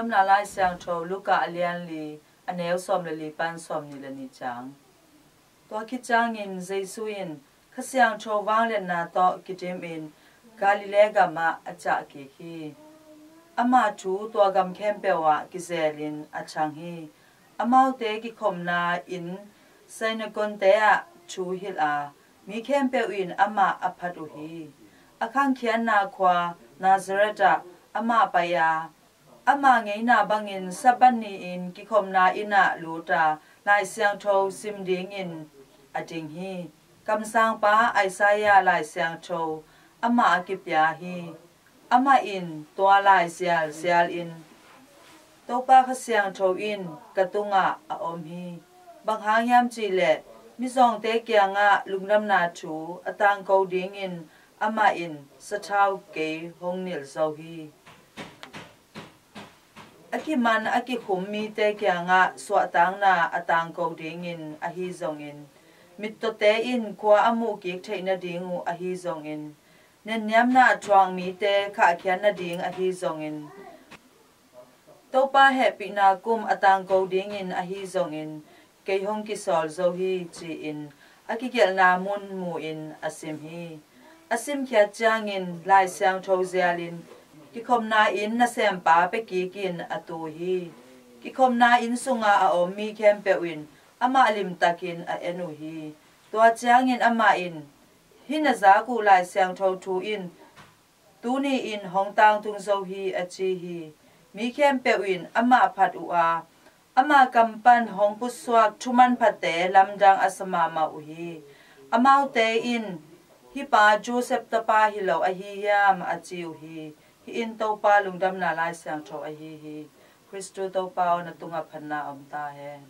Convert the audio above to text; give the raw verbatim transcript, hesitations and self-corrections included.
Lungdamna Lai Siangtho Luka a lian li, a neu sawm le li pan sawm nih le nih ciang. Tua khit ciangin Jesu in Kha Siangtho vangliatna tawh kidimin Galilee gamah a ciah kik hi. Ama thu tua gam khempeuh ah kizelin a ciang hi. Amaute kikhopna inn synagogue-te ah thu hilh a, mi khempeuh in amah a phat uh hi. A khangkhiatna khua Nazareth ah amah pai a, ama ngeina bangin Sabbath ni-in kikhopna inn ah lut a, Lai Siangtho sim dingin a ding hi. Kamsangpa Isaiah Lai Siangtho amah a kipia hi. Amah in tua lai zialzialin, Topa Kha Siangtho in ka tungah a om hi. Bang hang hiam cihleh mizawngte kiangah lungdamna thu a tangko dingin amah in sathau kei hong nilh zo hi. A kiman a kikhum mite kiangah suahtakna a tangko dingin ahi zongin, mittawte in khua a muhkik theih nading uh ahi zongin, nenniamna a thuak mite khahkhiat nading ahi zongin, Topa hehpihna kum a tangko dingin ahi zongin, kei hong kisawl zo hi, ci-in a kigelhna mun mu-in a sim hi. A simkhiat ciangin Lai Siangtho zialin kikhopna inn nasempa pekikin a tu hi. Kikhopna inn sunga a om mi khempeuh in amah limtakin a en uh hi. Tua ciangin amah in, hih na zak uh Lai Siangtho thu in tuni-in hong tangtung zo hi, a ci hi. Mi khempeuh in amah phat uh a, ama kam pan hong pusuak thu manphate lamdang a sa mahmah uh hi. Amaute in, hih pa Joseph tapa hi lo ahi hiam, a ci uh hi. Hih in Topa Lungdamna Lai Siangtho ahi hi. Khristu Topa aw, na tungah phatna om ta hen.